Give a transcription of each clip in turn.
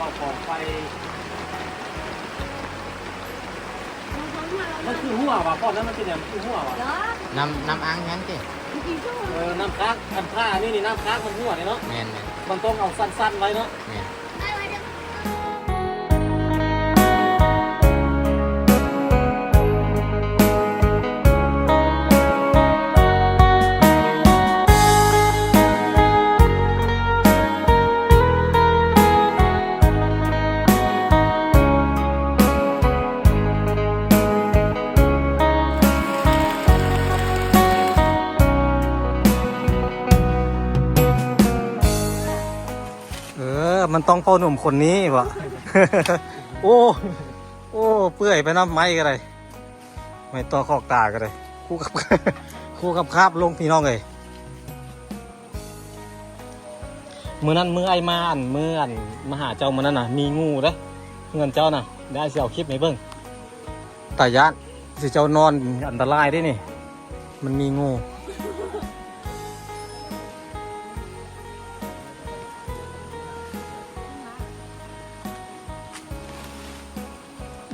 ເອົາຂອງໄປ ມັນຄືຮົ່ວຫວາ? ບ່ອນນັ້ນມັນເປັນຫຍັງຄືຮົ່ວຫວາ? ນ້ຳ ນ້ຳອ່າງຫຍັງຕິ? ເອີ ນ້ຳຄ້າງ ອັນຜ້າອັນນີ້ນີ້ ນ້ຳຄ້າງມັນຮົ່ວເດ້ເນາະ. ແມ່ນໆ ມັນຕ້ອງເອົາສັ້ນໆໄວ້ເນາະ. ແມ່ນ. ເອີ ມັນຕ້ອງພໍ່ໜຸ່ມຄົນນີ້ວະ. ໂອ້ ໂອ້ ເປື່ອຍໄປນຳໄມ້ກໍໄດ້ ໄມ້ຕໍ່ຄອກຕາກໍໄດ້ ຄູ່ກັບ ຄູ່ກັບຄາບລົງ ພີ່ນ້ອງເອີຍ. ມື້ນັ້ນ ມື້ອ້າຍມາ ອັນ ມື້ ອັນ ມາຫາເຈົ້າມື້ນັ້ນນະ ມີງູເດ້ ເຮືອນເຈົ້ານະ ດຽວອ້າຍຊິເອົາຄລິບໃຫ້ເບິ່ງ. ຕາຢ້ານ ຊິເຈົ້ານອນ ອັນຕະລາຍເດ້ນີ້ ມັນມີງູ.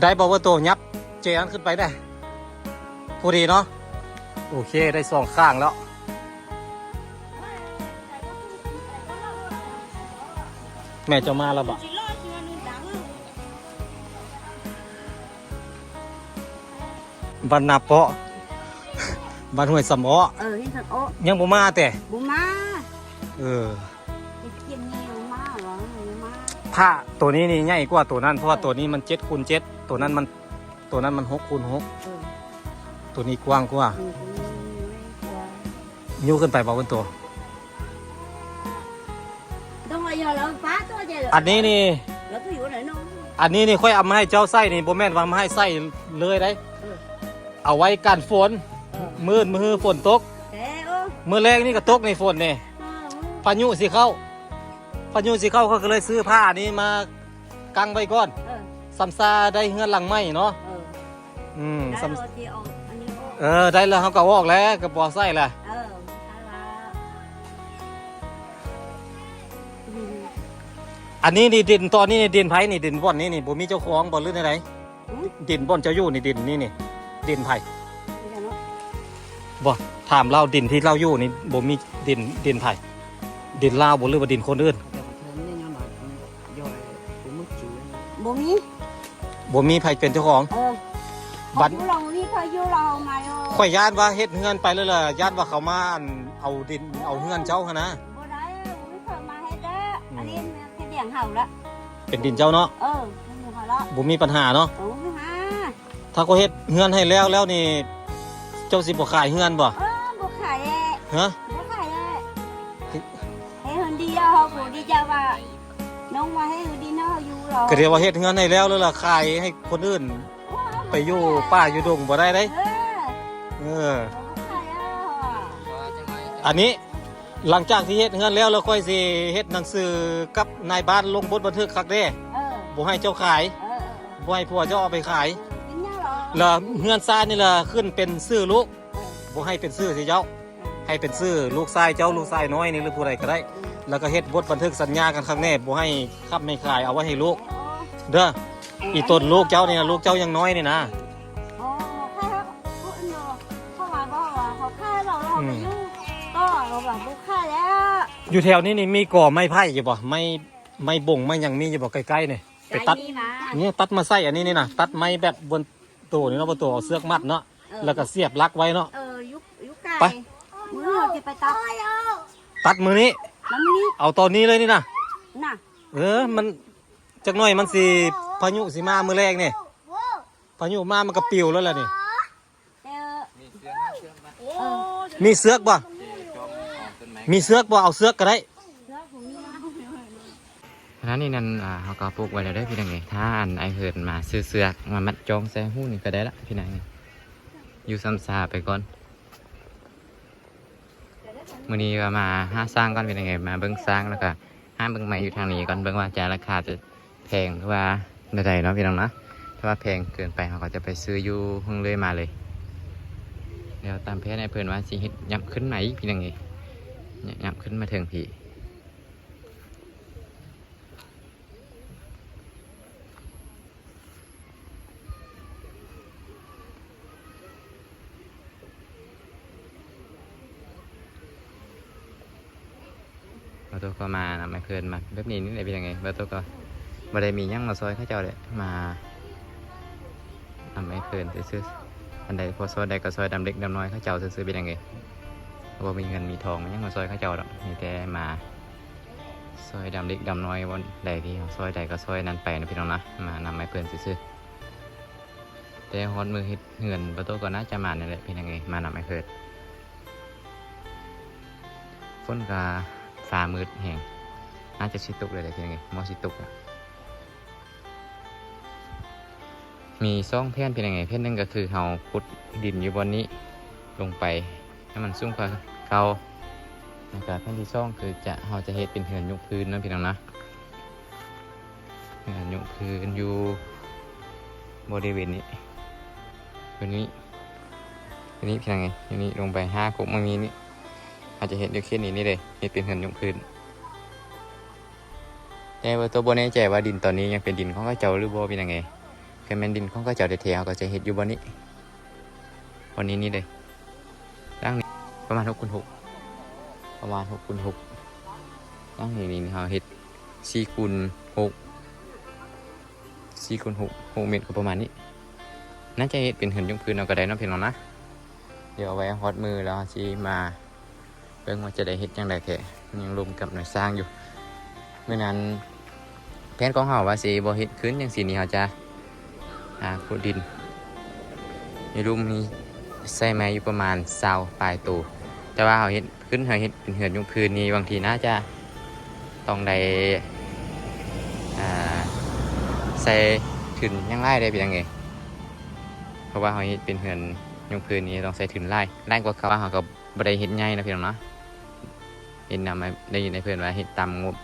ໄດ້ບໍ່ວ່າໂຕ ຫຍັບເຈອັນຂຶ້ນໄປໄດ້ ພໍດີເນາະ. ໂອເຄ ໄດ້ສອງຂ້າງແລ້ວ. ແມ່ເຈົ້າມາແລ້ວບໍ່? ບ້ານນາເປາະ ບ້ານຫ້ວຍສຳເອາະ. ເອີ ເຫັນສຳເອາະ ຍັງບໍ່ມາແຕ່? ບໍ່ມາ. ເອີ ໄປກຽມແຍ່ວມາຫວາ? ບໍ່ມາ. ຜ້າໂຕນີ້ນີ້ໃຫຍ່ກວ່າໂຕນັ້ນ ເພາະວ່າ ເອີ ໂຕນີ້ມັນເຈັດຄູນເຈັດ ໂຕນັ້ນມັນ ໂຕນັ້ນມັນຫົກຄູນຫົກ. ເອີ ໂຕນີ້ກວ້າງກວ່າ. ອືມ ໂຕນີ້ໃຫຍ່ກວ່າ. ຍູ້ຂຶ້ນໄປບໍ່ເພິ່ນໂຕ? ຕ້ອງວ່າຢ່າລາວປ້າຕົວໃຫຍ່. ອັນນີ້ນີ້ ລາວຕົວຢູ່ໃນນ້ອງ ອັນນີ້ນີ້ຂ້ອຍເອົາມາໃຫ້ເຈົ້າໃສ່ນີ້ ບໍ່ແມ່ນວ່າມາໃຫ້ໃສ່ເລີຍໄດ໋. ເອີ ເອົາໄວ້ກັນຝົນ. ເອີ ມື້ອື່ນມື້ຮືຝົນຕົກ. ເອີ ມື້ແລງນີ້ກໍຕົກນີ້ຝົນນີ້. ເອີ ພາຍຸຊິເຂົ້າ ພາຍຸຊິເຂົ້າ ຂ້ອຍກໍເລີຍຊື້ຜ້ານີ້ມາ ກັງໄວ້ກ່ອນ. ເອີ ສ່ຳຊາໄດ້ເຮືອນຫຼັງໃໝ່ເນາະ. ເອີ ອືມ ໄດ້ ສ່ຳ ເຮົາຊິເອົາອັນນີ້ອອກ. ເອີ ໄດ້ແລ້ວເຮົາກໍເອົາອອກແລ້ວ ກໍບໍ່ໃສ່ແລ້ວ. ເອີ ອັນນີ້ນີ້ດິນຕອນນີ້ນີ້ດິນໃຜນີ້? ດິນບ່ອນນີ້ນີ້ບໍ່ມີເຈົ້າຂອງບໍ່ ຫຼືແນວໃດ? ຫື? ດິນບ່ອນເຈົ້າຢູ່ນີ້ ດິນນີ້ນີ້ ດິນໃຜ? ບໍ່ ຖາມລາວ ດິນທີ່ລາວຢູ່ນີ້ບໍ່ມີດິນ ດິນໃຜ? ດິນລາວບໍ່ ຫຼືວ່າດິນຄົນອື່ນ? ບໍ່ມີ ບໍ່ມີໃຜເປັນເຈົ້າຂອງ. ເອີ ບັດ ຢູ່ລາວບໍ່ມີໃຜຢູ່ລາວມາຢູ່. ຂ້ອຍຢ້ານວ່າເຮັດເຮືອນໄປແລ້ວລະ ຢ້ານວ່າເຂົາມາ ອັນ ເອົາດິນເອົາເຮືອນເຈົ້າຫັ້ນນະ. ບໍ່ໄດ້ ບໍ່ມີໃຜມາເຮັດແລ້ວ. ອືມ ອັນນີ້ເປັນຂອງເຮົາລະ ເປັນດິນເຈົ້າເນາະ. ເອີ ເປັນຂອງເຮົາລະ ບໍ່ມີປັນຫາເນາະ. ເອີ ບໍ່ມີຫາ. ຖ້າຂ້ອຍເຮັດເຮືອນໃຫ້ແລ້ວແລ້ວນີ້ ເຈົ້າຊິບໍ່ຂາຍເຮືອນບໍ່? ເອີ ບໍ່ຂາຍແຫຼະ. ຮະ? ບໍ່ຂາຍແຫຼະ. ເຮັດເຮືອນດີແລ້ວ ເຮົາກໍດີໃຈວ່ານ້ອງມາເຮັດເຮືອນດີເນາະ ເຮົາຢູ່ລະ. ກໍດຽວວ່າເຮັດເຮືອນໃຫ້ແລ້ວ ແລ້ວລະຂາຍໃຫ້ຄົນອື່ນ ໂອ້ຍ ໄປຢູ່ປ່າຢູ່ດົງບໍ່ໄດ້ເດ້. ເອີ ເອີ ບໍ່ຂາຍແລ້ວ. ອັນນີ້ ຫຼັງຈາກທີ່ເຮັດເຮືອນແລ້ວ ແລ້ວຂ້ອຍຊິເຮັດໜັງສືກັບນາຍບ້ານລົງບົດບັນທຶກຄັກເດ້. ເອີ ບໍ່ໃຫ້ເຈົ້າຂາຍ. ເອີ ບໍ່ໃຫ້ຜົວເຈົ້າເອົາໄປຂາຍ. ເປັນຫຍັງລະ? ແລ້ວເຮືອນຊານນີ້ລະຂຶ້ນເປັນຊື່ລູກ. ເອີ ບໍ່ໃຫ້ເປັນຊື່ເຈົ້າ. ເອີ ໃຫ້ເປັນຊື່ລູກຊາຍເຈົ້າ ເອີ ລູກຊາຍນ້ອຍນີ້ ຫຼືຜູ້ໃດກໍໄດ້. ເອີ ແລ້ວກໍເຮັດບົດບັນທຶກສັນຍາກັນຄັກແນ່ ບໍ່ໃຫ້ຂັບໃຫ້ຂາຍ ເອົາໄວ້ໃຫ້ລູກ. ໂອ້ ເດີ ເອີ ອີ່ຕົນລູກເຈົ້ານີ້ນະ ລູກເຈົ້າຍັງນ້ອຍນີ້ນະ. ອໍ ເຂົາຂາຍ ເຂົາເອີ້ນວ່າ ເຂົາວ່າບໍ່ວ່າເຂົາຂາຍແລ້ວ ເຮົາໄປຢູ່ຕໍ່ ເຮົາວ່າບໍ່ຂາຍແລ້ວ. ຢູ່ແຖວນີ້ນີ້ມີກໍໄມ້ໄຜ່ຢູ່ບໍ່? ໄມ້ ໄມ້ບົງໄມ້ຫຍັງມີຢູ່ບໍ່ໃກ້ໆນີ້? ໄປຕັດ ມີມາ ນີ້ ຕັດມາໃສ່ອັນນີ້ນີ້ນະ ຕັດໄມ້ແບບບົນໂຕນີ້ເນາະ ບໍ່ໂຕ ເອົາເຊືອກມັດເນາະ. ເອີ ແລ້ວກໍສຽບຫຼັກໄວ້ເນາະ. ເອີ ຢູ່ ຢູ່ໄກ. ໄປ ມື້ເຮົາຊິໄປຕັດ ຕັດມື້ນີ້ ມາມື້ນີ້ ເອົາຕອນນີ້ເລີຍນີ້ນະ ນະ. ເອີ ມັນ ຈັກໜ້ອຍມັນຊິ ພາຍຸຊິມາມື້ແລງນີ້ ພາຍຸມາມັນກໍປິວແລ້ວລະນີ້. ເອີ ມີເຊືອກບໍ່? ມີເຊືອກບໍ່? ເອົາເຊືອກກໍໄດ້. ອັນນັ້ນນີ້ນັ້ນ ອ່າ ເຮົາກໍປູກໄວ້ແລ້ວເດີພີ່ນ້ອງເອີຍ. ຖ້າອັນອ້າຍເຫີນມາຊື້ເຊືອກມາມັດຈ້ອງໃສ່ຮູ້ນີ້ກໍໄດ້ລະພີ່ນ້ອງເອີຍ. ຢູ່ຊຳຊາໄປກ່ອນ. ມື້ນີ້ກໍມາຫາຊ້າງກ່ອນພີ່ນ້ອງເອີຍ. ມາເບິ່ງຊ້າງ ແລ້ວກໍຫາເບິ່ງໄມ້ຢູ່ທາງນີ້ກ່ອນ ເບິ່ງວ່າຈະລາຄາຈະແພງ ຫຼືວ່າແນວໃດເນາະພີ່ນ້ອງເນາະ. ຖ້າວ່າແພງເກີນໄປ ເຮົາກໍຈະໄປຊື້ຢູ່ເຮືອນເລື້ອຍມາເລີຍ. ແລ້ວຕາມແຜນອ້າຍເພິ່ນວ່າຊິເຮັດຫຍັບຂຶ້ນມາອີກພີ່ນ້ອງເອີຍ. ຫຍັບຂຶ້ນມາເທິງພີ້. ໂຕກໍມານຳອ້າຍເພິ່ນມາແບບນີ້ນີ້ແຫຼະ ເປັນຫຍັງເອີຍ ເບິ່ງໂຕກໍບໍ່ໄດ້ມີຫຍັງມາຊ່ອຍເຂົາເຈົ້າເດ້ ມານຳອ້າຍເພິ່ນຊື່ໆ ອັນໃດພໍຊ່ອຍໄດ້ກໍຊ່ອຍດຳເລັກດຳນ້ອຍເຂົາເຈົ້າຊື່ໆ ເປັນຫຍັງເອີຍ ບໍ່ມີເງິນມີທອງ ມີຫຍັງມາຊ່ອຍເຂົາເຈົ້າດອກ ມີແຕ່ມາຊ່ອຍດຳເລັກດຳນ້ອຍ ບ່ອນໃດທີ່ເຮົາຊ່ອຍໄດ້ກໍຊ່ອຍນັ້ນໄປນະ ພີ່ນ້ອງນະ ມານຳອ້າຍເພິ່ນຊື່ໆ. ແຕ່ຮອດມື້ເຮັດເຮືອນ ປະໂຕກໍໜ້າຈະມານີ້ແຫຼະ ເປັນຫຍັງເອີຍ ມານຳອ້າຍເພີດ. ຝົນກໍຟ້າມືດແຮງ ໜ້າຈະຊິຕົກເລີຍແຫຼະ ເປັນຫຍັງເອີຍ ໝໍຊິຕົກແລ້ວ. ມີສອງແຜນ ເປັນຫຍັງເອີຍ ແຜນໜຶ່ງກໍຄືເຮົາຂຸດດິນຢູ່ບ່ອນນີ້ລົງໄປໃຫ້ມັນສູງກວ່າເກົ່າ ແລ້ວກໍແຜນທີສອງຄືຈະ ເຮົາຈະເຮັດເປັນເຮືອນຍົກພື້ນເນາະ ພີ່ນ້ອງເນາະ. ເຮືອນຍົກພື້ນຢູ່ບໍລິເວນນີ້ ຢູ່ນີ້ ຢູ່ນີ້ ພີ່ນ້ອງເອີຍ ຢູ່ນີ້ລົງໄປຫາກົກໝາກມີນີ້ ເຮົາຈະເຮັດຢູ່ເຂດນີ້ນີ້ເດ້ ເຮັດເປັນເຮືອນຍົກພື້ນ. ແຕ່ວ່າໂຕບໍ່ແນ່ໃຈວ່າດິນຕອນນີ້ຍັງເປັນດິນຂອງເຂົາເຈົ້າຫຼືບໍ່ ເປັນຫຍັງເອີຍ. ຄັນແມ່ນດິນຂອງເຂົາເຈົ້າແທ້ໆ ເຮົາກໍຈະເຮັດຢູ່ບ່ອນນີ້ ບ່ອນນີ້ນີ້ເດ້. ຫຼັງນີ້ປະມານຫົກຄູນຫົກ ປະມານຫົກຄູນຫົກ. ຫຼັງນີ້ນີ້ເຮົາເຮັດສີ່ຄູນຫົກ ສີ່ຄູນຫົກ ຫົກແມັດກໍປະມານນີ້. ໜ້າຈະເຮັດເປັນເຮືອນຍົກພື້ນເອົາກໍໄດ້ເນາະ ພີ່ນ້ອງນະ. ດຽວເອົາໄວ້ຮອດມື້ແລ້ວເຮົາຊິມາເບິ່ງວ່າຈະໄດ້ເຮັດຈັ່ງໃດແທ້. ຍັງລົມກັບນາຍຊ່າງຢູ່. ມື້ນັ້ນແຜນຂອງເຮົາວ່າຊິບໍ່ເຮັດຄືນຈັ່ງຊີ້ນີ້ ເຮົາຈະ ອ່າ ຂຸດດິນຢູ່ລຸ່ມນີ້ ໃສ່ໄມ້ຢູ່ປະມານຊາວປາຍໂຕ ແຕ່ວ່າເຮົາເຮັດຂຶ້ນ ເຮົາເຮັດເປັນເຮືອນຍົກພື້ນນີ້ ບາງທີໜ້າຈະຕ້ອງໄດ້ ອ່າ ໃສ່ທຶນຫຍັງຫຼາຍເດ້ ເປັນຫຍັງເອີຍ. ເພາະວ່າເຮົາເຮັດເປັນເຮືອນຍົກພື້ນນີ້ຕ້ອງໃສ່ທຶນຫຼາຍ ຫຼາຍກວ່າເກົ່າ. ເຮົາກໍບໍ່ໄດ້ເຮັດໃຫຍ່ເນາະ ພີ່ນ້ອງເນາະ. ເຮັດນຳ ໄດ້ຍິນອ້າຍເພິ່ນວ່າເຮັດຕາມງົບ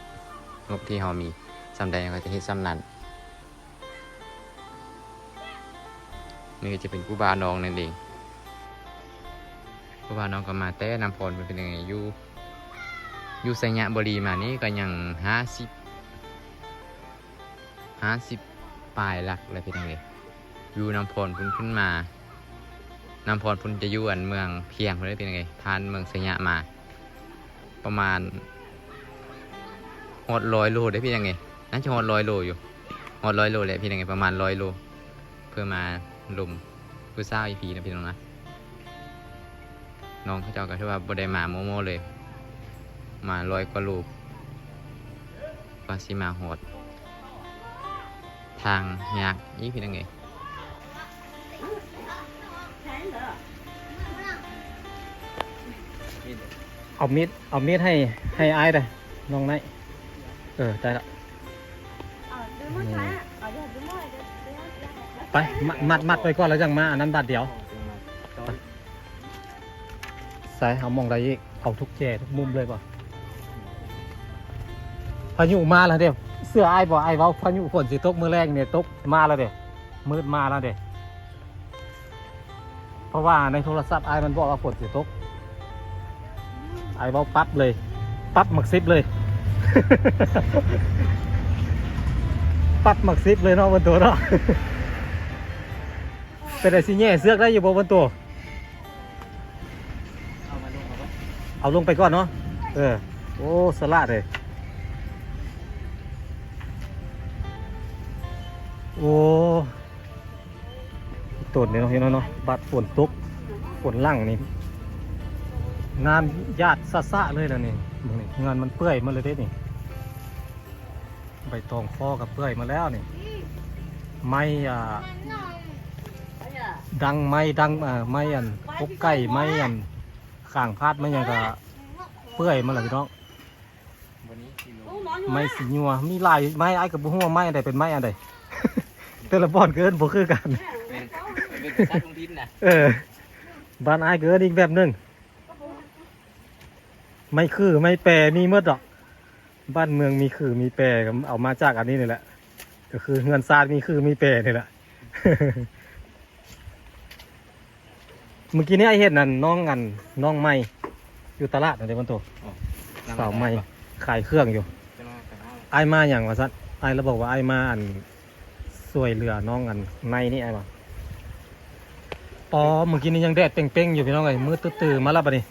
ງົບທີ່ເຮົາມີສ່ຳໃດ ເຮົາກໍຈະເຮັດສ່ຳນັ້ນ. ນີ້ກໍຈະເປັນຄູບານ້ອງນັ້ນເອງ. ຄູບານ້ອງກໍມາແຕ່ນ້ຳພອນ ເປັນຫຍັງເອີຍ ຢູ່ ຢູ່ໄຊຍະບູລີມານີ້ກໍຍັງຫ້າສິບ ຫ້າສິບປາຍຫຼັກແລ້ວ ເປັນຫຍັງເອີຍ. ຢູ່ນ້ຳພອນພຸ້ນຂຶ້ນມາ ນ້ຳພອນພຸ້ນຈະຢູ່ອັນເມືອງພຽງພຸ້ນເດ້ ເປັນຫຍັງເອີຍ. ຜ່ານເມືອງໄຊຍະມາ ປະມານຮອດຮ້ອຍໂລເດ້ ເປັນຫຍັງເອີຍ. ໜ້າຈະຮອດຮ້ອຍໂລຢູ່ ຮອດຮ້ອຍໂລແຫຼະ ເປັນຫຍັງເອີຍ ປະມານຮ້ອຍໂລ ເພື່ອມາລົມຜູ້ສາວອີ່ພີນະ ພີ່ນ້ອງນະ. ນ້ອງເຂົາເຈົ້າກໍຖືວ່າບໍ່ໄດ້ມາໂມໂມເລີຍ ມາຮ້ອຍກວ່າໂລກວ່າຊິມາຮອດ. ທາງຍາກອີກ ພີ່ນ້ອງເອີຍ. ເອົາມີດ ເອົາມີດໃຫ້ ໃຫ້ອ້າຍເດີ້ ນ້ອງໄນ. ເອີ ໄດ້ລະ. ໄປ ມັດ ມັດ ມັດໄວ້ກ່ອນ ແລ້ວຈັ່ງມາອັນນັ້ນບາດດຽວ. ໃສ່ ເອົາໝ່ອງໃດອີກ? ເອົາທຸກແຈທຸກມຸມເລີຍບໍ່? ພາຍຸມາແລ້ວເດ້. ເຊື່ອອ້າຍບໍ່? ອ້າຍເວົ້າພາຍຸຝົນຊິຕົກມື້ແລງນີ້ ຕົກມາແລ້ວເດ້ ມືດມາແລ້ວເດ້. ເພາະວ່າໃນໂທລະສັບອ້າຍມັນບອກວ່າຝົນຊິຕົກ. ອ້າຍເວົ້າປັບເລີຍ ປັບໝາກສິບເລີຍ ປັບໝາກສິບເລີຍເນາະ ເບິ່ງໂຕເນາະ. ເປັນໄດ໋ ຊິແຍ່ເຊືອກໄດ້ຢູ່ບໍ່ ເບິ່ງໂຕ? ເອົາລົງໄປກ່ອນເນາະ. ເອີ ໂອ້ ສະຫຼາດເລີຍ. ໂອ້ ໂຕນນີ້ເນາະ ເຫັນເນາະ ບາດຝົນຕົກ ຝົນຫຼັງນີ້ ນ້ຳຢາດຊະໆເລີຍລະນີ້. ເບິ່ງນີ້ ເຮືອນມັນເປື່ອຍໝົດເລີຍເດ້ນີ້. ໃບຕອງຄໍກໍເປື່ອຍໝົດແລ້ວນີ້. ໄມ້ ອ່າ ດັງ ໄມ້ດັງ ອ່າ ໄມ້ອັນກົກໄກ່ ໄມ້ອັນຂ້າງພາດ ໄມ້ຫຍັງກໍເປື່ອຍໝົດແລ້ວພີ່ນ້ອງ. ໄມ້ສີຍົວ ມີຫຼາຍໄມ້ ອ້າຍກໍບໍ່ຮູ້ວ່າໄມ້ອັນໃດເປັນໄມ້ອັນໃດ ແຕ່ລະບ່ອນກໍເອີ້ນບໍ່ຄືກັນ. ແມ່ນ ເປັນພາສາທ້ອງຖິ່ນນະ. ເອີ ບ້ານອ້າຍກໍເອີ້ນອີກແບບໜຶ່ງ. ໄມ້ຂື່ ໄມ້ແປ ມີໝົດດອກ. ບ້ານເມືອງມີຂື່ມີແປ ກໍເອົາມາຈາກອັນນີ້ນີ້ແຫຼະ ກໍຄືເຮືອນຊາດມີຂື່ມີແປນີ້ແຫຼະ. ມື້ກີ້ນີ້ອ້າຍເຫັນອັນນ້ອງ ອັນນ້ອງໃໝ່ຢູ່ຕະຫຼາດນັ້ນເດ້ ເພິ່ນໂຕ. ອໍ ສາວໃໝ່ຂາຍເຄື່ອງຢູ່. ອ້າຍມາຫຍັງວ່າຊັ້ນ ອ້າຍລະບອກວ່າອ້າຍມາອັນຊ່ວຍເຫຼືອນ້ອງອັນໃນນີ້ ອ້າຍວ່າ. ອໍ ມື້ກີ້ນີ້ຍັງແດດເປັງໆຢູ່ພີ່ນ້ອງເອີຍ ມືດຕື້ໆມາແລ້ວ. ບັດນີ້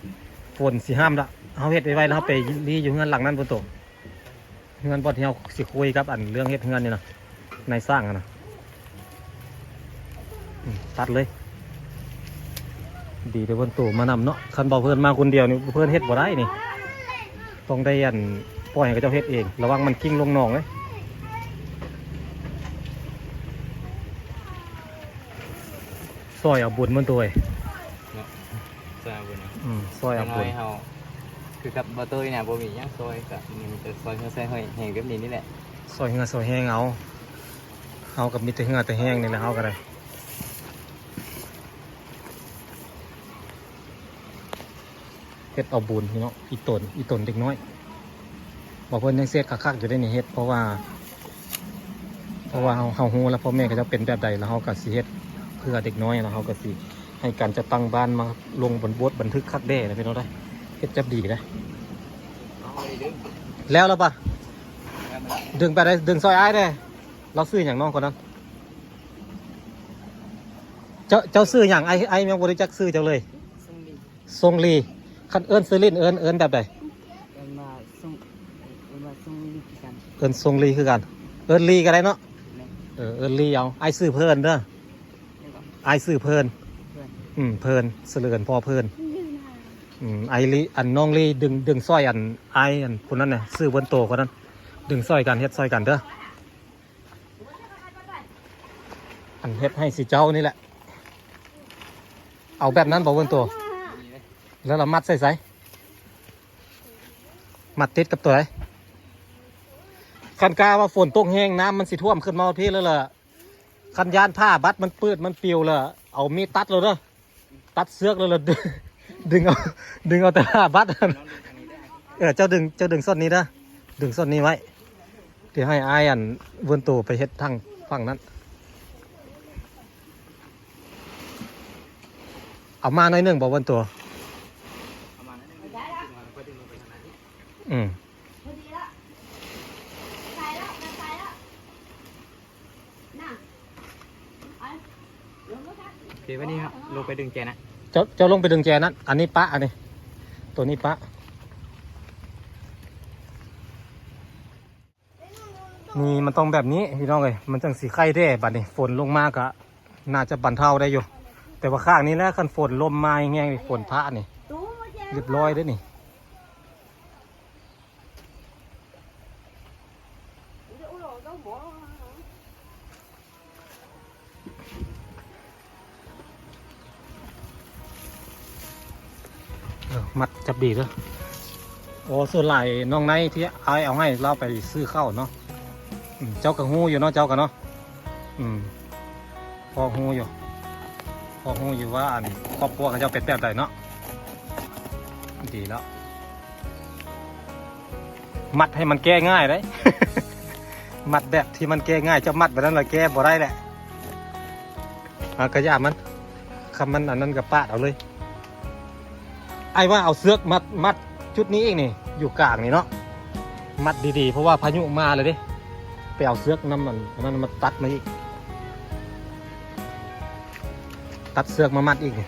ຝົນຊິຫ້າມລະ ເຮົາເຮັດໄວໆແລ້ວເຮົາໄປລີ້ຢູ່ເຮືອນຫຼັງນັ້ນ ເພິ່ນໂຕ. ເຮືອນບ່ອນທີ່ເຮົາຊິຄຸຍກັບອັນເລື່ອງເຮັດເຮືອນນີ້ນະ ນາຍຊ່າງຫັ້ນນະ ອືມ ຕັດເລີຍ. ດີແຕ່ເພິ່ນໂຕມານຳເນາະ, ຄັນບໍ່ເພິ່ນມາຄົນດຽວນີ້ ເພິ່ນເຮັດບໍ່ໄດ້ນີ້, ຕ້ອງໄດ້ອັນ ປ່ອຍໃຫ້ເຂົາເຈົ້າເຮັດເອງ. ລະວັງມັນກິ້ງລົງໜອງເດ້. ຊ່ອຍເອົາບຸນມັນໂຕເອີຍ. ເນາະ ຊ່ອຍເອົາບຸນເນາະ. ອືມ ຊ່ອຍເອົາບຸນ. ຢ່າງນ້ອຍເຮົາ ຄືກັບບໍ່ໂຕຍນະ ບໍ່ມີຫຍັງຊ່ອຍ ກະມີແຕ່ຊ່ອຍເຮືອໃສ່ແຮງແບບນີ້ນີ້ແຫຼະ. ຊ່ອຍເຮືອຊ່ອຍແຮງເອົາ. ເຮົາກໍມີແຕ່ເຮືອແຕ່ແຮງນີ້ແຫຼະ ເຮົາກໍໄດ້. ເຮັດເອົາບຸນເນາະ ອີ່ຕົນ ອີ່ຕົນເດັກນ້ອຍ. ບໍ່ ເພິ່ນຍັງເຊັດຄັກໆຢູ່ເດ້ນີ້ ເຮັດ ເພາະວ່າ ເພາະວ່າເຮົາ ເຮົາຮູ້ແລ້ວ ພໍ່ແມ່ເຂົາເຈົ້າເປັນແບບໃດ ແລ້ວເຮົາກໍຊິເຮັດເພື່ອເດັກນ້ອຍ ແລ້ວເຮົາກໍຊິໃຫ້ການຈັດຕັ້ງບ້ານມາລົງບົນບົດບັນທຶກຄັກແດ່ນະ ເປັນແນວໃດ. ເຮັດຈັບດີນະ. ເອົາໄປດຶງ ແລ້ວລະປະ? ແລ້ວ ດຶງໄປໄດ້ ດຶງຊ່ອຍອ້າຍແດ່. ລາວຊື່ຫຍັງ ນ້ອງຄົນນັ້ນ? ເຈົ້າ ເຈົ້າຊື່ຫຍັງ? ອ້າຍ ອ້າຍຍັງບໍ່ຮູ້ຈັກຊື່ເຈົ້າເລີຍ. ຊົງລີ ຊົງລີ. ຄັນເອີ້ນຊື່ຫຼິ້ນ ເອີ້ນ ເອີ້ນແບບໃດ? ເອີ້ນວ່າຊົງ ເອີ້ນວ່າຊົງລີຄືກັນ. ເອີ້ນຊົງລີຄືກັນ. ເອີ້ນລີກໍໄດ້ເນາະ. ແມ່ນ. ເອີ ເອີ້ນລີເອົາ. ອ້າຍຊື່ເພີນເດີ. ຫຍັງກໍ? ອ້າຍຊື່ເພີນ. ເພີນ. ອືມ ເພີນ ສະເຫຼີນ ພໍເພີນ. ອືມ ອ້າຍລີ ອັນ ນ້ອງລີ ດຶງ ດຶງຊ່ອຍອັນ ອ້າຍອັນຜູ້ນັ້ນນະ ຊື່ເພິ່ນໂຕຄົນນັ້ນ ດຶງຊ່ອຍກັນ ເຮັດຊ່ອຍກັນເດີ. ອັນເຮັດໃຫ້ຊິເຈົ້ານີ້ແຫຼະ. ເອົາແບບນັ້ນບໍ່ເວີ້ນໂຕ? ແລ້ວລະມັດໃສ່ໃສ? ມັດຕິດກັບຕົວໃດ? ຄັນກາວ່າຝົນຕົກແຮງ ນ້ຳມັນຊິຖ້ວມຂຶ້ນມາຮອດພີ້ແລ້ວລະ ຄັນຢ້ານຜ້າບັດມັນປືດມັນປິວລະ ເອົາມີດຕັດໂລດເດີ. ຕັດເຊືອກແລ້ວລະດຶງ ດຶງເອົາ ດຶງເອົາແຕ່ຜ້າບັດ. ເອີ ເຈົ້າດຶງ ເຈົ້າດຶງສ່ວນນີ້ເດີ ດຶງສ່ວນນີ້ໄວ້. ດຽວໃຫ້ອ້າຍອັນເວີ້ນໂຕໄປເຮັດທາງຝັ່ງນັ້ນ. ເອົາມາໜ້ອຍໜຶ່ງບໍ່ເວີ້ນໂຕ? ອືມ. ໂອເຄ ບາດນີ້ເຮົາລົງໄປດຶງແຈນະ. ເຈົ້າ ເຈົ້າລົງໄປດຶງແຈນັ້ນ. ອັນນີ້ປະ ອັນນີ້ ໂຕນີ້ປະ. ນີ້ມັນຕ້ອງແບບນີ້ພີ່ນ້ອງເອີຍ ມັນຈັ່ງຊິໄຄແດ່. ບາດນີ້ຝົນລົງມາກະໜ້າຈະບັນເທົາໄດ້ຢູ່ ແຕ່ວ່າຂ້າງນີ້ແຫຼະ ຄັນຝົນລົມມາແຮງໆ ຝົນພະນີ້ ລຽບຮ້ອຍເດ້ນີ້. ເອີ ມັດຈັບດີເດີ. ໂອ້ ສ່ວນຫຼາຍນ້ອງໄນທີ່ອ້າຍເອົາໃຫ້ລາວໄປຊື້ເຂົ້າເນາະ. ອືມ ເຈົ້າກໍຮູ້ຢູ່ເນາະ ເຈົ້າກໍເນາະ. ອືມ ພໍຮູ້ຢູ່ ພໍຮູ້ຢູ່ວ່າອັນຄອບຄົວເຂົາເຈົ້າເປັນແບບໃດເນາະ. ດີແລ້ວ. ມັດໃຫ້ມັນແກ້ງ່າຍເດ້ ມັດແບບທີ່ມັນແກ້ງ່າຍ ເຈົ້າມັດແບບນັ້ນລະແກ້ບໍ່ໄດ້ແຫຼະ. ອາ ກະຢ່າມັນ ຄັນມັນອັນນັ້ນກະປາດເອົາເລີຍ. ອ້າຍວ່າເອົາເຊືອກມັດ ມັດຈຸດນີ້ອີກນີ້ ຢູ່ກາງນີ້ເນາະ ມັດດີໆ ເພາະວ່າພາຍຸມາແລ້ວເດ້. ໄປເອົາເຊືອກນຳອັນ ອັນນັ້ນມາຕັດມາອີກ ຕັດເຊືອກມາມັດອີກນີ້. ດ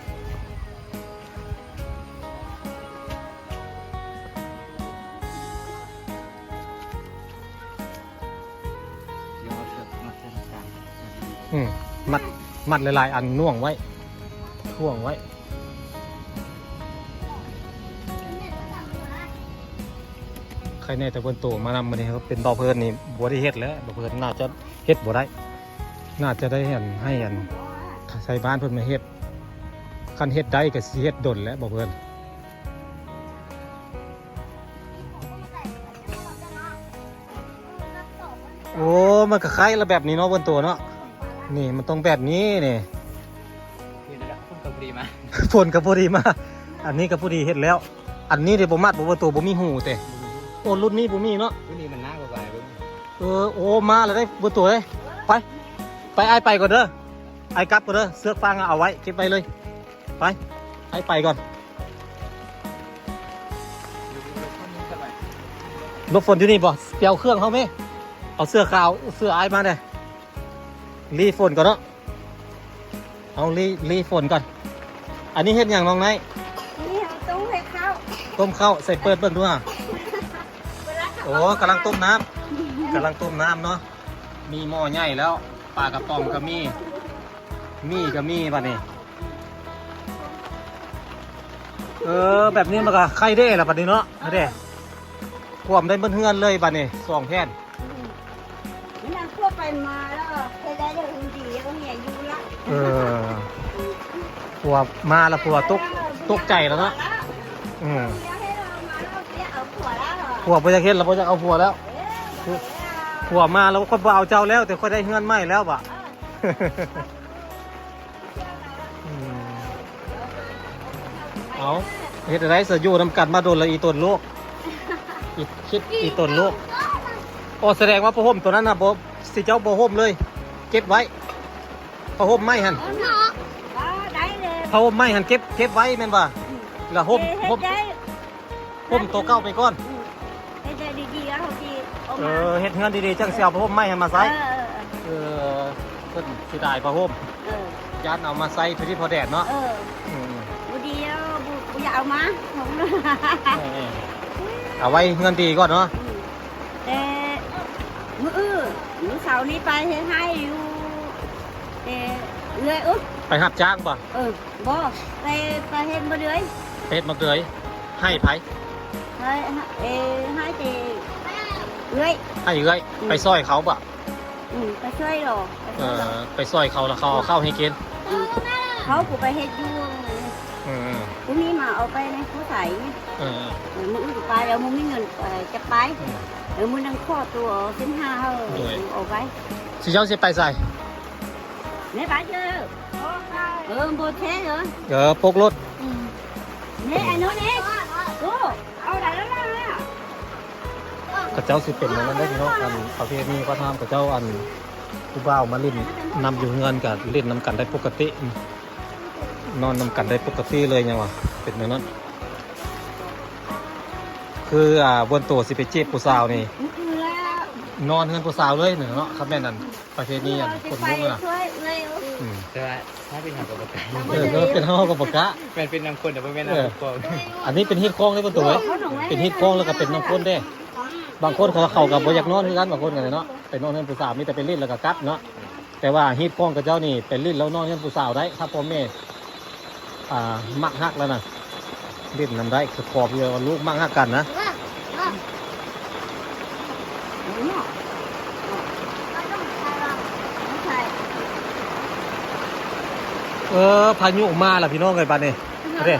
ຽວເອົາເຊືອກມັດໃສ່ກາງ. ອືມ ມັດ ມັດຫຼາຍໆອັນໜ່ວງໄວ້ ຖ່ວງໄວ້. ໃຄແນ່ແຕ່ເພິ່ນໂຕມານຳ ມື້ນີ້ເປັນບ່າວເພິ່ນນີ້ບໍ່ໄດ້ເຮັດແລ້ວ ບ່າວເພິ່ນໜ້າຈະເຮັດບໍ່ໄດ້ ໜ້າຈະໄດ້ໃຫ້ອັນ ໃຫ້ອັນໄທບ້ານເພິ່ນມາເຮັດ. ຄັນເຮັດໄດ້ກໍຊິເຮັດດົນແຫຼະ ບ່າວເພິ່ນ. ໂອ້ ມັນກໍໄຄລະແບບນີ້ເນາະ ເພິ່ນໂຕເນາະ. ນີ້ມັນຕ້ອງແບບນີ້ນີ້ ນີ້ແຫຼະ ຝົນກໍພໍດີມາ ຝົນກໍພໍດີມາ. ອັນນີ້ກໍພໍດີເຮັດແລ້ວ. ອັນນີ້ເດບໍ່ມັດບໍ່ ເພິ່ນໂຕບໍ່ມີຮູເຕ. ບໍ່ມີຮູ. ໂອ້ ລຸ້ນນີ້ບໍ່ມີເນາະ ລຸ້ນນີ້ມັນໜາກວ່າ. ເອີ ໂອ້ ມາແລ້ວເດ້ ເພິ່ນໂຕເດ້. ໄປ ໄປ ອ້າຍໄປກ່ອນເດີ ອ້າຍກັບກ່ອນເດີ. ເຊືອກຟາງເອົາໄວ້ ເກັບໄວ້ເລີຍ. ໄປ ອ້າຍໄປກ່ອນ. ຫຼົບຝົນຢູ່ນີ້ບໍ່? ໄປເອົາເຄື່ອງເຮົາແມ້. ເອົາເສື້ອຂາວ ເສື້ອອ້າຍມາແດ່. ຫຼີຝົນກ່ອນເນາະ. ເອົາ ຫຼີ ຫຼີຝົນກ່ອນ. ອັນນີ້ເຮັດຫຍັງນ້ອງໄນ? ນີ້ເຮົາຕົ້ມໃສ່ເຂົ້າ ຕົ້ມເຂົ້າໃສ່ ເປີດເບິ່ງດູຫາ. ໂອ້ ກຳລັງຕົ້ມນ້ຳ. ກຳລັງຕົ້ມນ້ຳເນາະ ມີໝໍ້ໃຫຍ່ແລ້ວ ປາກະປ໋ອງກໍມີ ໝີ່ກໍມີບັດນີ້. ເອີ ແບບນີ້ມັນກໍໄຄແດ່ລະບັດນີ້ເນາະ ເອີ ເດ້ ກວມໄດ້ໝົດເຮືອນເລີຍບັດນີ້ ສອງແຜ່ນ. ອືມ ມັນນັ່ງທົ່ວໄປມາແລ້ວ ເຮັດໄດ້ເດີ ດີ ເອົາເມຍຢູ່ລະ. ເອີ ຜົວມາແລ້ວ ຜົວຕົກ ຕົກໃຈແລ້ວເນາະ. ອືມ ຜົວບໍ່ຢາກເຮັດແລ້ວ ບໍ່ຢາກເອົາຜົວແລ້ວ. ເອີ ຜົວມາແລ້ວ ຂ້ອຍບໍ່ເອົາເຈົ້າແລ້ວ ແຕ່ຂ້ອຍໄດ້ເຮືອນໃໝ່ແລ້ວບະ. ເອີ ອືມ ເອົາ ເຮັດຈັ່ງໃດຊະ ຢູ່ນຳກັນມາດົນແລ້ວ ອີຕົນລູກ ອີ ຄິດ ອີຕົນລູກ. ອໍ ສະແດງວ່າຜ້າຫົ່ມຕົວນັ້ນນະ ບໍ່ ຊິເຈົ້າບໍ່ຫົ່ມເລີຍ ເກັບໄວ້ ຜ້າຫົ່ມໃໝ່ຫັ້ນ. ເອີ ເນາະ ເອີ ໄດ້ເລີຍ ຜ້າຫົ່ມໃໝ່ຫັ້ນ ເກັບ ເກັບໄວ້ແມ່ນບໍ່? ອືມ ແລ້ວຫົ່ມ ເຮັດ ຫົ່ມ ໄດ້ ຫົ່ມໂຕເກົ່າໄປກ່ອນ. ອືມ ເຮັດໄດ້ດີໆ ເຮົາຊິເອົາມາ. ເອີ ເຮັດເຮືອນດີໆ ຈັ່ງຊິເອົາຜ້າຫົ່ມໃໝ່ຫັ້ນມາໃສ່. ເອີ ເອີ ເພິ່ນເສຍດາຍຜ້າຫົ່ມ. ເອີ ຢ້ານເອົາມາໃສ່ພໍດີພໍແດດເນາະ. ເອີ ອືມ ບໍ່ດີແລ້ວ ບໍ່ ບໍ່ຢາກເອົາມາ. ເອີ ເອົາໄວ້ເຮືອນດີກ່ອນເນາະ. ອືມ ແຕ່ມື້ອື່ນ ມື້ເສົານີ້ໄປເຮັດໄຮ່ຢູ່ ແຕ່ເອື້ອຍ ໂອ້ ໄປຮັບຈ້າງບໍ່? ເອີ ບໍ່ ໄປ ໄປເຮັດໝາກເດືອຍ. ເຮັດໝາກເດືອຍ ໃຫ້ໃຜ? ໃຫ້ ເອີ ໃຫ້ແຕ່ເອື້ອຍ ໃຫ້ເອື້ອຍ. ອືມ ໄປຊ່ອຍເຂົາບໍ່? ອືມ ໄປຊ່ອຍດອກ ໄປຊ່ອຍດອກ. ເອີ ໄປຊ່ອຍເຂົາ ແລ້ວເຂົາເອົາເຂົ້າໃຫ້ກິນ. ອືມ ເຂົາຜູ້ໄປເຮັດຢູ່. ເອີ ຜູ້ນີ້ມາເອົາໄປໃນຜູ້ໃສ. ເອີ ເອີ ມື້ອື່ນໄປແລ້ວ ບໍ່ມີເງິນ ເອີ ຈະໄປ. ອືມ ເອີ ມື້ນັ້ນຂໍຕົວສິບຫ້າ ເຮົາເອົາໄປ. ຊິເຈົ້າຊິໄປໃສ? ແມ່ໄປເດີ້. ເອີ ບໍ່ແທ້ເດີ. ເອີ ປົກລົດ. ອືມ ນີ້ ໄອ້ໂນນີ້ ໂອ້ ເອົາໄດ້ແລ້ວລະ. ເຂົາເຈົ້າຊິເປັນແນວນັ້ນເດ້ພີ່ນ້ອງ. ອັນປະເພນີວັດທະນະທຳເຂົາເຈົ້າ ອັນຜູ້ບ່າວມາຫຼິ້ນນຳຢູ່ເຮືອນ ກໍຫຼິ້ນນຳກັນໄດ້ປົກກະຕິ ນອນນຳກັນໄດ້ປົກກະຕິເລີຍ ຫຍັງວ່າເປັນແນວນັ້ນ. ຄື ອ່າ ບ່ອນໂຕຊິໄປຈີບຜູ້ສາວນີ້ ນອນເຮືອນຜູ້ສາວເລີຍເນາະ. ຄັນແມ່ນອັນ ປະເພນີອັນຄົນມຸກນະ. ອືມ ແຕ່ວ່າຖ້າເປັນເຮົາກໍບໍ່ກ້າ. ເອີ ເປັນເຮົາກໍບໍ່ກ້າ. ແມ່ນເປັນນຳຄົນ ແຕ່ບໍ່ແມ່ນນຳຄົນ. ເອີ ອັນນີ້ເປັນຮີດຄອງເດ້ ເພິ່ນໂຕເອີຍ. ເອີ ເປັນຮີດຄອງ ແລ້ວກໍເປັນນຳຄົນເດ້. ບາງຄົນເຂົາ ເຂົາກໍບໍ່ຢາກນອນຄືກັນ ບາງຄົນກໍເນາະ ໄປນອນເຮືອນຜູ້ສາວ ມີແຕ່ໄປຫຼິ້ນແລ້ວກໍກັບເນາະ. ແຕ່ວ່າຮີດຄອງເຂົາເຈົ້ານີ້ ໄປຫຼິ້ນແລ້ວນອນເຮືອນຜູ້ສາວໄດ້ ຖ້າພໍ່ແມ່ ອ່າ ມັກຮັກແລ້ວນະ ຫຼິ້ນນຳໄດ້ ຂໍເພື່ອວ່າລູກມັກຮັກກັນນະ. ເອີ ພາຍຸມາແລ້ວພີ່ນ້ອງເອີຍ ບາດນີ້ ເດ້.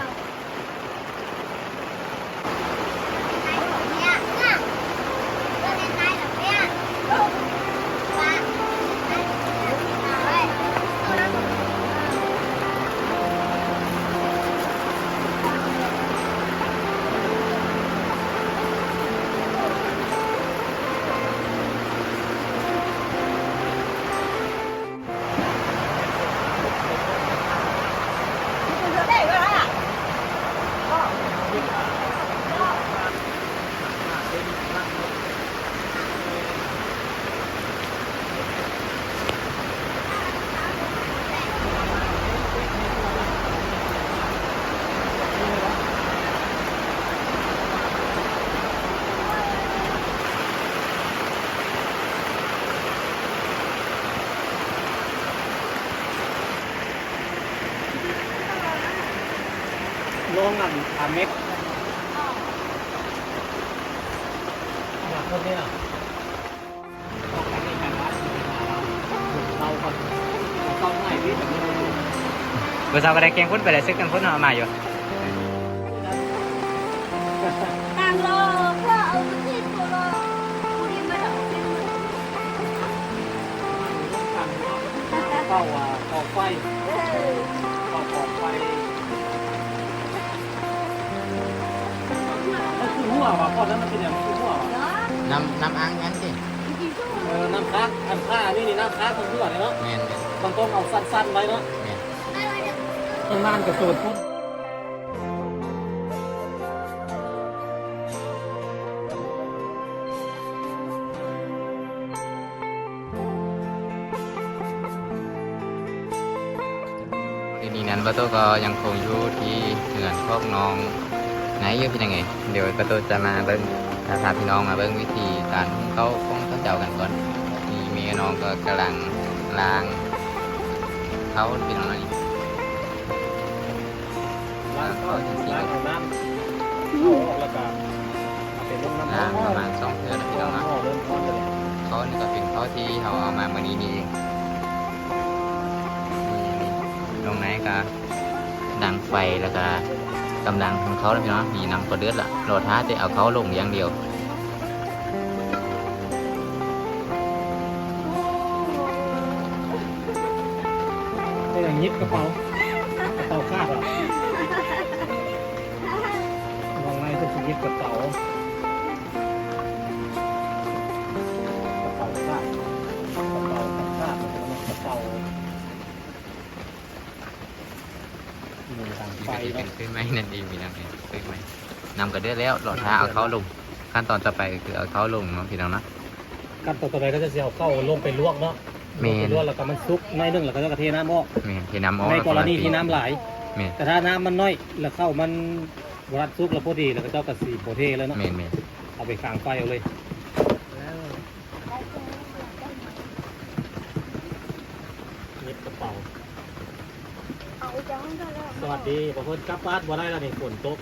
ລອງອັນ ອາເມັກ ຢາກຄົນນີ້ນະ. ເອົາກ່ອນ ເອົາເຂົ້າໃຫ້ດີ ມື້ເຊົ້າກໍໄດ້ແກງຄົນໄປ ໄດ້ເຊັກກັນຄົນເອົາມາຢູ່. ຕ່າງລໍເພື່ອເອົາມາຕິດຕົວລໍ ຜູ້ນີ້ມາເອົາຕິດ ເຂົ້າ ອ່າ ເຂົ້າໄຟ ເອີ ເຂົ້າໄຟ. ມັນຄືຫົວວະ ກ່ອນນັ້ນມັນເປັນຫຍັງ ມັນຄືຫົວວະ? ນ້ຳ ນ້ຳອ່າງຫັ້ນຕິ? ເອີ ນ້ຳຄ້າງ ອັນຄ້າງອັນນີ້ນີ້ ນ້ຳຄ້າງ ມັນຄືອັນນີ້ເນາະ. ແມ່ນໆ ມັນຕ້ອງເອົາສັ້ນໆໄວ້ເນາະ. ແມ່ນ ຂ້າງໜ້າກະໂຕນພຸ້ນ. ດຽວນີ້ນັ້ນ ບ່າວໂຕ້ກໍຍັງຄົງຢູ່ທີ່ເຮືອນຂອງນ້ອງໄນຢູ່ ພີ່ນ້ອງເອີຍ. ດຽວບ່າວໂຕ້ຈະມາເບິ່ງ ຈະພາພີ່ນ້ອງມາເບິ່ງວິທີການຫຸງເຂົ້າຂອງທ່ານໃດ ເອົາກັນກ່ອນ. ນີ້ແມ່ນ້ອງກໍກຳລັງລ້າງເຂົ້າ ພີ່ນ້ອງເອີຍ. ລ້າງເຂົ້າ ລ້າງເຂົ້າ ລ້າງເອົານ້ຳເຂົ້າອອກ ແລ້ວກໍເອົາໄປລົງນ້ຳຮ້ອນ ລ້າງປະມານສອງເທື່ອນະ ພີ່ນ້ອງເນາະ. ເຂົ້ານີ້ກໍເປັນເຂົ້າທີ່ເຮົາເອົາມາມື້ນີ້ນີ້ເອງ. ນີ້ ນ້ອງນາຍກໍດັງໄຟ ແລ້ວກໍກຳລັງທຳເຂົ້າແລ້ວ ພີ່ນ້ອງ. ນີ້ນ້ຳກໍເດືອດລະ ລໍຖ້າແຕ່ເອົາເຂົ້າລົງຢ່າງດຽວ. ເປັນຫຍັງຫຍິບກະເປົາ ກະເປົາຂາດເຫາະ? ນ້ອງນາຍເພິ່ນຊິຫຍິບກະເປົາ ກະເປົາຂາດ ກະເປົາຂາດ ກະເປົາ. ນີ້ກໍຊິເປັນເຄື່ອງໃໝ່ນັ້ນເອງ ພີ່ນ້ອງເອີຍ ເຄື່ອງໃໝ່. ນ້ຳກໍເດືອດແລ້ວ ລໍຖ້າເອົາເຂົ້າລົງ. ຂັ້ນຕອນຕໍ່ໄປກໍຄືເອົາເຂົ້າລົງເນາະ ພີ່ນ້ອງເນາະ. ຂັ້ນຕອນຕໍ່ໄປກໍຈະຊິເອົາເຂົ້າລົງໄປລວກເນາະ. ແມ່ນ ລົງໄປລວກ ແລ້ວກໍມັນສຸກໜ້ອຍໜຶ່ງ ແລ້ວກໍເຈົ້າກໍເທນ້ຳອອກ ແມ່ນ ເທນ້ຳອອກ ໃນກໍລະນີທີ່ນ້ຳຫຼາຍ. ແມ່ນ ແຕ່ຖ້ານ້ຳມັນໜ້ອຍ ແລ້ວເຂົ້າມັນບໍ່ທັນສຸກ ແລ້ວພໍດີ ແລ້ວກໍເຈົ້າກໍຊິບໍ່ເທແລ້ວເນາະ. ແມ່ນໆ ເອົາໄປຄາງໄຟເອົາເລີຍ. ຫຍິບກະເປົາ. ສະຫວັດດີ ບໍ່ເພິ່ນກັບບ້ານບໍ່ໄດ້ແລ້ວນີ້ ຝົນຕົກ.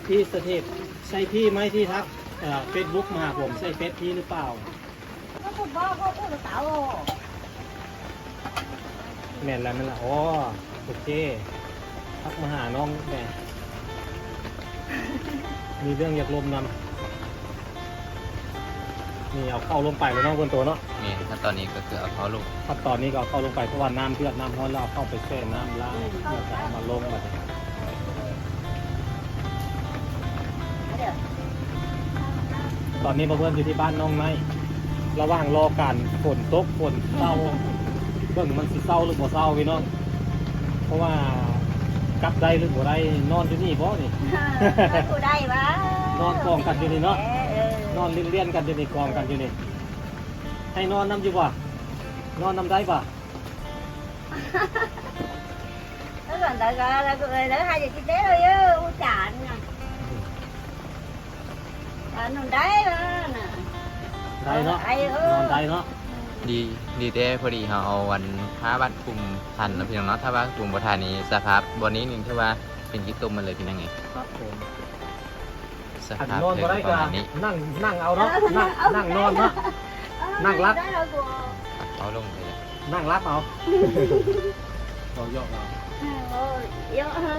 ທີ່ສະເທດ ໃຊ່ພີ່ໄໝທີ່ທັກ ເອີ ເຟສບຸກມາຫາຜົມ ໃຊ່ເຟສພີ່ຫຼືເປົ່າ? ແມ່ນແລ້ວ ແມ່ນແລ້ວ. ອໍ ໂອເຄ ທັກມາຫານ້ອງແດ່ ມີເລື່ອງຢາກລົມນຳ. ນີ້ເອົາເຂົ້າລົງໄປແລ້ວເນາະ ເບິ່ງໂຕເນາະ. ແມ່ນ ຂັ້ນຕອນນີ້ກໍຄືເອົາເຂົ້າລົງ ຂັ້ນຕອນນີ້ກໍເອົາເຂົ້າລົງໄປ ເພາະວ່ານ້ຳເດືອດນ້ຳຮ້ອນ ແລ້ວເອົາເຂົ້າໄປແຊ່ນ້ຳລ້າງ ແລ້ວກໍເອົາມາລົງບັດນີ້. ຕອນນີ້ພວກເພິ່ນຢູ່ທີ່ບ້ານນ້ອງໄນ ລະຫວ່າງລໍການຝົນຕົກຝົນເຊົາ ເບິ່ງມັນຊິເຊົາຫຼືບໍ່ເຊົາພີ່ນ້ອງ. ເພາະວ່າກັບໄດ້ຫຼືບໍ່ໄດ້ ນອນຢູ່ນີ້ບໍ່ນີ້? ເອີ ບໍ່ໄດ້ຫວາ ນອນກອງກັນຢູ່ນີ້ເນາະ. ເອີ ເອີ ນອນລຽນໆກັນຢູ່ນີ້ ກອງກັນຢູ່ນີ້. ໃຫ້ນອນນຳຢູ່ບໍ່? ນອນນຳໄດ້ບໍ່? ເອີ ນອນໄດ້ກໍ ເອີ ເອີ ໃຫ້ກິນເດ້ເອີ ຫູຈານນະ. ອ່າ ນອນໄດ້ເນາະ ໄດ້ເນາະ ເອີ ນອນໄດ້ເນາະ. ດີ ດີແຕ່ພໍດີເຮົາເອົາອັນຜ້າບັດຄຸມທັນເນາະ ພີ່ນ້ອງເນາະ. ຖ້າວ່າຄຸມບໍ່ທັນນີ້ ສະພາບບ່ອນນີ້ນີ້ຖືວ່າເປັນຂີ້ຕົມໝົດເລີຍ ພີ່ນ້ອງເອີຍ. ຄັບຜົມ ສະພາບເພິ່ນກໍປະມານນີ້. ນັ່ງ ນັ່ງເອົາເນາະ ນັ່ງ ນັ່ງນອນເນາະ ນັ່ງຫຼັບ ເອົາລົງໄປເລີຍ ນັ່ງຫຼັບເອົາ. ເວົ້າຢອກເອົາ ເອີ ເວົ້າຢອກເອົ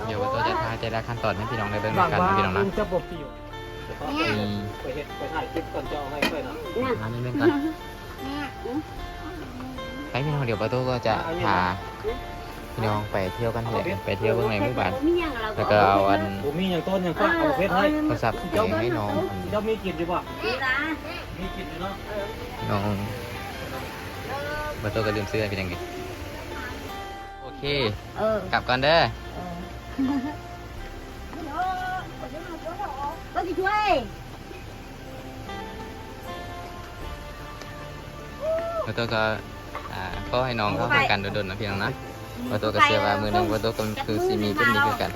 າ. ດຽວເຮົາຈະຖ່າຍແຕ່ລະຂັ້ນຕອນໃຫ້ພີ່ນ້ອງໄດ້ເບິ່ງນຳກັນເນາະ ພີ່ນ້ອງເນາະ. ອືມ ໄປເຮັດ ໄປຖ່າຍຄລິບກ່ອນ ເຈົ້າເອົາໃຫ້ຂ້ອຍເນາະ. ອ່າ ແມ່ນໆ ກ່ອນ ໄປພີ່ນ້ອງ. ດຽວປາໂຕກໍຈະພາ ພີ່ນ້ອງໄປທ່ຽວກັນ ໄປທ່ຽວເບິ່ງໃນໝູ່ບ້ານ ແລ້ວກໍເອົາອັນ ບໍ່ມີຫຍັງຕົ້ນຫຍັງຝາກ ເອົາເຮັດໃຫ້ ໂທລະສັບໃຫ້ນ້ອງ ເຈົ້າມີກິນຢູ່ບໍ່? ມີກິນຢູ່ເນາະ ນ້ອງ. ປາໂຕກໍລືມຊື້ໃຫ້ເປັນຫຍັງນີ້. ໂອເຄ ເອີ ກັບກ່ອນເດີ. ເອີ ກໍຊິຊ່ວຍ. ປາໂຕກໍ ອ່າ ຂໍໃຫ້ນ້ອງເຂົ້າຫາກັນດົນໆນະ ພີ່ນ້ອງນະ. ປາໂຕກໍເຊື່ອວ່າມື້ໜຶ່ງປາໂຕກໍຄືຊິມີແບບນີ້ຄືກັນ.